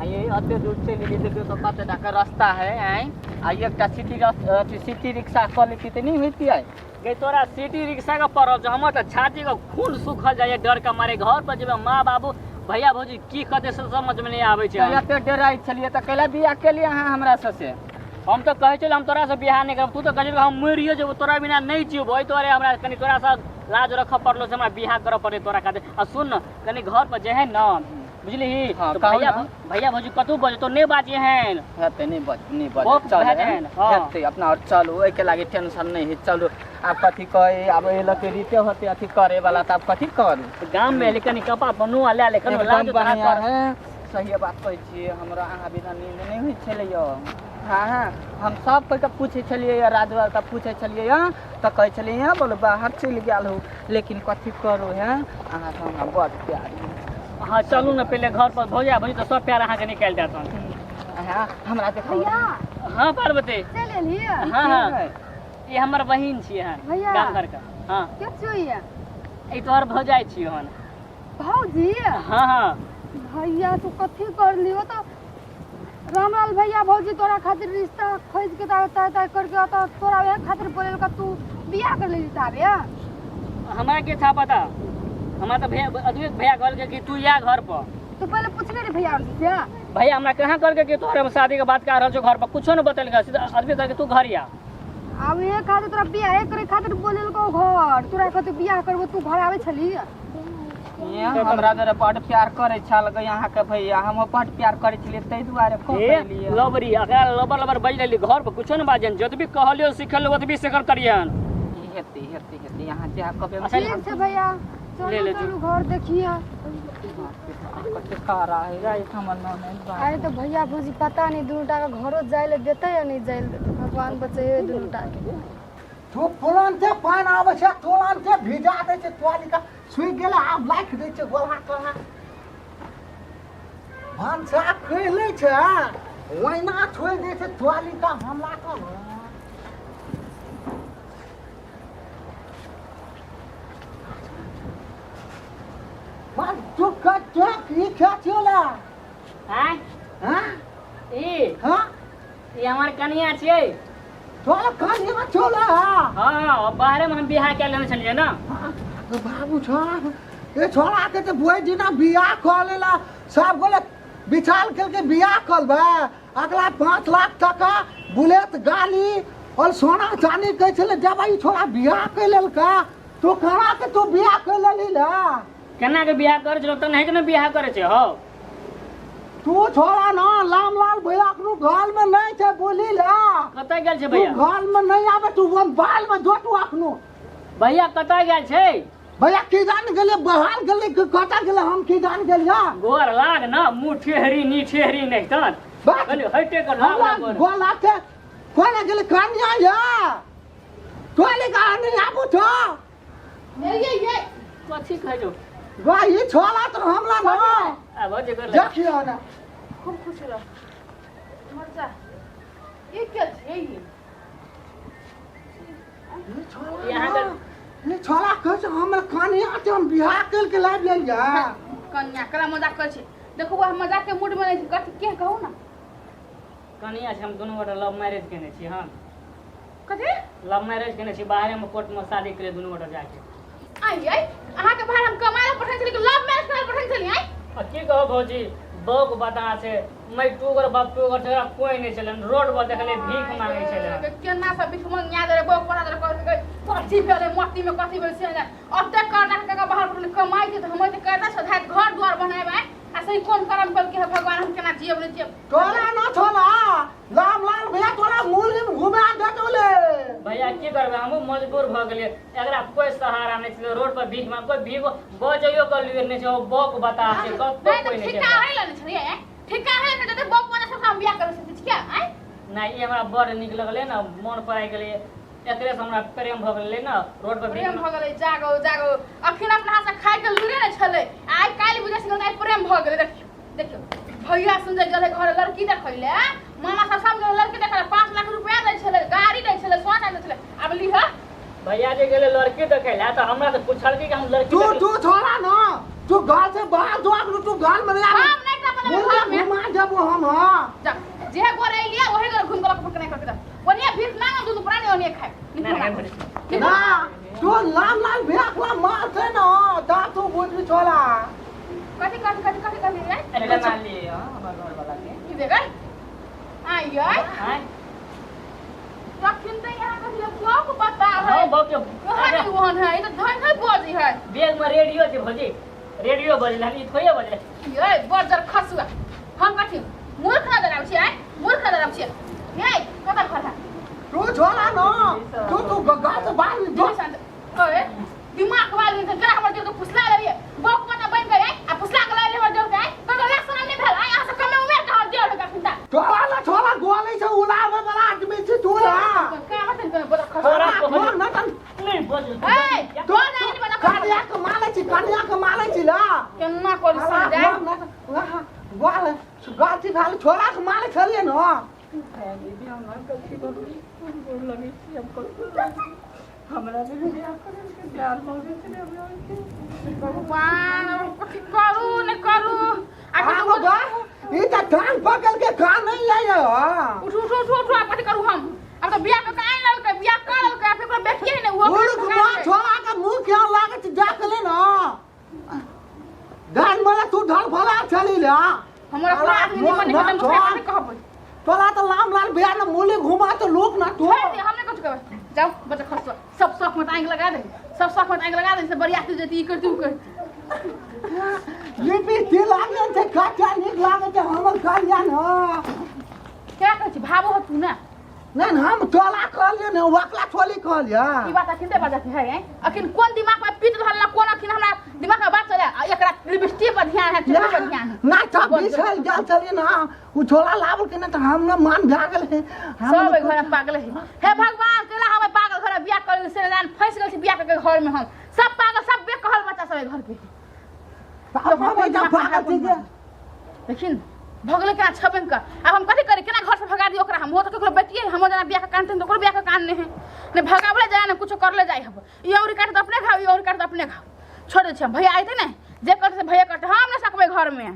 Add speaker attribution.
Speaker 1: ये एते दूर चलि एलियै, देखियौ तऽ कते टाके रास्ता है। आँय, आ एकटा सिटी अथी सिटी रिक्शा कऽ लेती तऽ नहि होइतियै?
Speaker 2: गे तोरा सिटी रिक्शा के पड़ल छौ, हमर तऽ छाती के खून सूखल जाइए डर के मारे। घर पर जेबै, माँ बाबू भैया भौजी की कहतै से समझ में नहीं आबै छै।
Speaker 1: एते डराइ छलियै तऽ कैला बियाह केलियै अहाँ हमरा सबसे?
Speaker 2: हम तऽ कहै छलियै हम तोरा से बियाह नहि करब, तू तऽ कहै छलही हम मरियो जेबो तोरा बिना नहि जीबो। एहि दुआरे हमरा कनि तोरा से लाज रखऽ पड़लो से हमरा बियाह करऽ पड़ै तोरा खातिर। आ सुन न, कनि घर पर जे है न, बुझलिही?
Speaker 1: हाँ,
Speaker 2: तऽ
Speaker 1: कहू
Speaker 2: भैया
Speaker 1: ने।
Speaker 2: भैया भौजी कतहु बजतो नहि बाजिहेन।
Speaker 1: हेतै, नहि बज नहि बज
Speaker 2: बहुत
Speaker 1: चल
Speaker 2: भए जाइन, हाँ।
Speaker 1: हेतै अपना और चलू, ओहिके लागि टेंशन नहि है, चलू। आब कथी कहै, आब एहि लऽ के रीते होतै अथी करे वाला, तऽ आब कथी करू?
Speaker 2: गाम में एली कनि कपार पर नुआ लए ले, कनि
Speaker 1: एकदम
Speaker 2: लाज तोरा
Speaker 1: बढ़िआँ
Speaker 2: कर।
Speaker 1: है, सही बात कहै छियै। हमरा अहाँ बिना नींद नहि होइ छलै यौ। हँ हँ, हम सब कोइके पूछै छलियै यऽ, राजवालके पूछै छलियै यऽ तऽ कहै छलियै यऽ बोलो बाहर चलि गेल हो, लेकिन कथी करू है, अहाँसँ हमरा बड़ प्यार यऽ।
Speaker 2: हाँ चलू ने पहिले घर पर, भौजा भौजी तऽ सब प्यार अहाँके निकालि देत हन।
Speaker 1: हाँ, हमरा देखो।
Speaker 3: भैया।
Speaker 2: हाँ पार्वती।
Speaker 3: चलि एलियै?
Speaker 2: हाँ हाँ, ई हमर बहिन छियै हन।
Speaker 3: भैया।
Speaker 2: गाम घर के। हाँ।
Speaker 3: के छियै?
Speaker 2: ई तोहर भौजाइ छियै हन।
Speaker 3: भौजी?
Speaker 2: हाँ हाँ।
Speaker 3: भैया तू कथी कर लियो तऽ रामलाल भैया भौजी तोरा खातिर रिश्ता खोज के ताय ताय ताय करके अतः तोरा वएह खातिर बोलेलका, तू बियाह कर लेली ताबे?
Speaker 2: हमरा के था पता, हमरा तऽ भैया अदुए भैया कहलकै कि तू या घर पर।
Speaker 3: तू पहले पूछने रे भैया से?
Speaker 2: भैया हमरा कहाँ कहलकै कि तोहर हम शादी के बात कर रहल छौ घर पर, कुछो न बतेलकै, सीधा अदुए कहलकै तू घर या।
Speaker 3: आब ये खातिर तोरा बियाह करे खातिर बोलेलको घर, तोरा खातिर बियाह करबो, तू घर आबै छली?
Speaker 1: ये हमरा जरे बड प्यार करै छल गे अहाँके भैया, हम बड प्यार करै छलियै ताहि दुआरे कऽ
Speaker 2: ए
Speaker 1: देलियै।
Speaker 2: लबरी एकरा लबर लबर बाजि लेली, घर पर कुछो न बाजन, जतबी कहलियो सिखल ओतबी सिखल करियन।
Speaker 1: हेतै हेतै हेतै, अहाँ जएह कहबै।
Speaker 2: अच्छा,
Speaker 3: ठीक छै भैया,
Speaker 2: ले
Speaker 3: चलू।
Speaker 2: ले,
Speaker 3: चलू घर देखिए।
Speaker 1: कते कारा है गाय हमर ननैद बा।
Speaker 3: अरे तऽ भैया भौजी पता नहीं दुनू टा के घरो जाय ले देतै या नहीं जाय ले देतै, भगवान बचैए दुनू टा के।
Speaker 4: तू तुरन्ते पानि आबै छै, तुरन्ते भिजा दै छै, तोली के सुखि गेलै, आब राखि दै छै गोलहा तोलहा। भनसा खोलि लै छै, ओहिना छोड़ि दै छै तोली के हमला कऽ। मन तू कते की खेचोला?
Speaker 2: आँय?
Speaker 4: हाँ?
Speaker 2: ई?
Speaker 4: हाँ?
Speaker 2: ई हमर कनिया छियै।
Speaker 4: तोरा कनिया छोला?
Speaker 2: हाँ, बाहरे में हम बियाह कए लेने छलियै ने।
Speaker 4: तो बाबू छो ए छोड़ा के तो बुआई दिना बियाह कऽ लेला, सब गोले विचार केलकै बियाह कऽ लेबै, अगला 5 लाख टका, बुलेट गाड़ी और सोना चानी कहै छलै देबै, ई छोड़ा बियाह कऽ लेलका। तू कना के तू बियाह कऽ लेली ला?
Speaker 2: केना के बियाह करै छै लोक? तऽ नहि के ने बियाह करै छै हौ।
Speaker 4: तू छोड़ा ना, रामलाल भैया अखनो घर में नहीं छै, बोली ला।
Speaker 2: कतऽ गेल छै
Speaker 4: तू
Speaker 2: भैया?
Speaker 4: घर में नहीं आवे, तू वन बाल में जोटू अखनो।
Speaker 2: भैया कतऽ गेल छै?
Speaker 4: भैया की जान गेलै, बाहर गेलै कि कतऽ गेलै, हम की जान गेलियै।
Speaker 2: गोर लाग न, मुँह ठेहरी नी ठेहरी नहि तहन।
Speaker 4: बस।
Speaker 2: कनि हटे के लाग
Speaker 4: हमरा
Speaker 2: न गोर।
Speaker 4: गोला के कोना गेलै कन्या या तोले का नहीं आबू छो।
Speaker 5: ये ये
Speaker 2: कथी कहै छौ?
Speaker 4: वा ई छोला तो हमला ना।
Speaker 2: आब जे गोर लाग।
Speaker 4: देखियो ना।
Speaker 5: खूब खुश रह, मर जा। ये क्या छै ये?
Speaker 4: ई छोला
Speaker 2: यहाँ
Speaker 4: ना, ई छोला कहै छै हमरा कन्या छै, हम बियाह कर के लाबि लेलियै।
Speaker 5: कन्या कला मजाक करै छै, देखू वह मजाक के मूड में नहि छै। कथी के कहू ना?
Speaker 2: कनिया छै, हम दुनू गोटा लव मैरिज केने छी हन।
Speaker 5: कथी?
Speaker 2: लव मैरिज केने छी, बाहरे में कोर्ट में शादी केलियै दुनू गोटा जाके।
Speaker 5: आई आई, अहाँ के बाहर हम कमाए ला पठन छली कि लव मैरिज करे पठन छली? आई
Speaker 2: आ की कहू भौजी, बौक बता छै, मै टूगर बाप टूगर छै, कोई नहीं छलन, रोड पर देखले भीख मांगे छलन।
Speaker 5: केना सब भीख मंगिया दे रे, बौक बता दे रे, कहलकै कथी भेलै मट्टी में, कथी भेलै से नहि। ओते कर्जा के बाहर पठन कमाइ छै तऽ हम ओते कर्जा सधाइत घर द्वार बनाएब। आ सही कोन करम कलके है भगवान, हम केना जियब नहि जियब।
Speaker 4: तोरा ना छोला रामलाल भैया तोरा मूल में घुमा देतो ले।
Speaker 2: भैया की करबै, हमहूँ मजबूर भऽ गेलियै, एकरा कोई सहारा नहि छै, रोड पर भीख मांग, कोई भीख बजैयो के लिए नहि छै, ओ बौक बता छै, कतौ
Speaker 5: नहि
Speaker 2: कोई
Speaker 5: तऽ
Speaker 2: नहि
Speaker 5: ठिका
Speaker 2: छै।
Speaker 5: है लेने छलियै आँय? ठिका है लेने तऽ बौक बना सब हम बियाह करै सकै छियै आँय?
Speaker 2: नहि, ई हमरा बड़ नीक लगलै ने, मोन पर आबि गेलै, एकरे से हमरा प्रेम भऽ गेलै ने, रोड पर भीख
Speaker 5: प्रेम भऽ गेलै। जागो जागो, अखन अपना हाथ से खाय के लूरे नहि छलै, आइ काल्हि बुझै छलै आइ प्रेम भऽ गेलै। देखियौ देखियौ, भैया सुन जे गेलै घर लड़की देखै ले, मामा सब सब गेलै लड़की देखै ले, 5 लाख रुपया दै छलै, गाड़ी दै छलै, सोना दै छलै, आब लिह।
Speaker 2: भैया जे गेलै लड़की देखै ले तऽ हमरा तऽ पुछलकै कि हम लड़की
Speaker 4: तू
Speaker 2: देखै-
Speaker 4: तू छोड़ा ना, तू घर से बाहर जो, तू घर में नहीं आवे।
Speaker 5: हम नहि टपले
Speaker 4: मुर्गा
Speaker 5: घर में।
Speaker 4: घुमा देबो हम हां।
Speaker 5: जा जे गोरे एलिया ओहे गोरे घुम के पकड़े करके जा ओनिया भीख मांग दुनू प्राणी ओनिया खाए।
Speaker 2: नहीं, नहीं,
Speaker 4: ना तू लाल लाल भेकला मारते न ता तू बुझबी छोला।
Speaker 5: कथी कथी कथी कथी कथी रे?
Speaker 2: अरे मान लिए हां हमर घर वाला के
Speaker 5: की देगा आई आई
Speaker 2: हां।
Speaker 5: रखिन त यहाँ कथी लोग पता है।
Speaker 2: हां बहुत
Speaker 5: कहाँ नहीं वहन है, ये तो धन है बोजी है।
Speaker 2: बैग में रेडियो छै भौजी, रेडियो बजल ई थोड़े बजल।
Speaker 5: ये बजर खसुआ हम कथी मूर्ख ना दराव छी, आय मूर्ख ना दराव छी। ये कता घर है
Speaker 4: तू छोला न तू तू गाछ बाल
Speaker 5: जो ओए दिमाग वाली त केना हमर जोर के फुसला लेलिए बक मना बन गए आ फुसला के लेलिए हमर जोर के आय तो रिएक्शन नहीं भेल आय यहाँ से कमे उमेर के हमर जोर के फिंदा।
Speaker 4: तोरा न छोला गोलै छै उलावे वाला आदमी छी तू ना।
Speaker 5: का मत कर बजर खसुआ।
Speaker 2: तोरा
Speaker 4: तोरा न तन
Speaker 2: नहीं बजल।
Speaker 5: ए तो नहीं बना
Speaker 4: कन्या के मारै छी, कन्या के मारै छी ला।
Speaker 5: केना कर समझाय
Speaker 4: गोल गाछी भेल छोला के मारै छलिए न।
Speaker 1: दीदी हम ना कथी करू गोर लगै छी हम करू हमरा भी बियाह करे के प्यार भऽ गेल छलै हमरा के।
Speaker 5: भगवान कथी करू न करू आ
Speaker 4: आगो बा ई त टांग पकड़ के खा नहीं आय।
Speaker 5: उठ उठ उठ उठ कथी करू हम अब तो बियाह के आइन ललकै बियाह कर ललकै फिर ओकरा बेटिए ने वो
Speaker 4: मुर्ख मां छोला के मुंह क्या लागत देख ले न दान मला तू ढल भला चली ला।
Speaker 5: हमरा अपना आदमी नहीं बने के हम कहबै
Speaker 4: तोला तो लाम लाल बियाह न मूली घुमा तो लोक ना तू।
Speaker 5: छोड़ दे हमने कुछ कहबै जाओ बच्चा खसो सब शौक में टांग लगा दे, सब शौक में टांग लगा दे से बरियाती जती ई करती उ करती।
Speaker 4: लिपि ते लागल छै खर्चा नीक लागल छै हमर कहलियै न।
Speaker 5: क्या कहै छी भाबो हो तू ना?
Speaker 4: नहीं हम तोला कहलियै न वकला छोली कहलियै।
Speaker 5: ई बात अखिन ते बाजत है हैं अखिन कोन दिमाग में पीट रहल ना कोन अखिन हमरा दिमाग में बात चले एकरा लिपस्टिक पर ध्यान है चोली पर ध्यान है।
Speaker 4: ना तब बिछल गेल छलियै न उ छोला लावल के न त हम न मान भए गेल है।
Speaker 5: सब घर में पागल है। हे भगवान केला हम पागल घर बियाह कर से जान फंस गेल छी बियाह के घर में हम सब पागल सब बेकहल बच्चा सब घर के।
Speaker 4: हम पागल छी
Speaker 5: देखिन भगले केना छबन का अब हम कथी करी केना घर से भगा दी ओकरा हम हो त केकरो बेटिए हम जना बियाह के कान त ओकरो बियाह के कान नहीं है ने भगावले जाए ने कुछो करले जाए हम ई औरी काट त अपने खाओ ई औरी काट त अपने खाओ छोड़ दे छी भैया आइते ने जे करते भैया करते हम न सकबै घर में।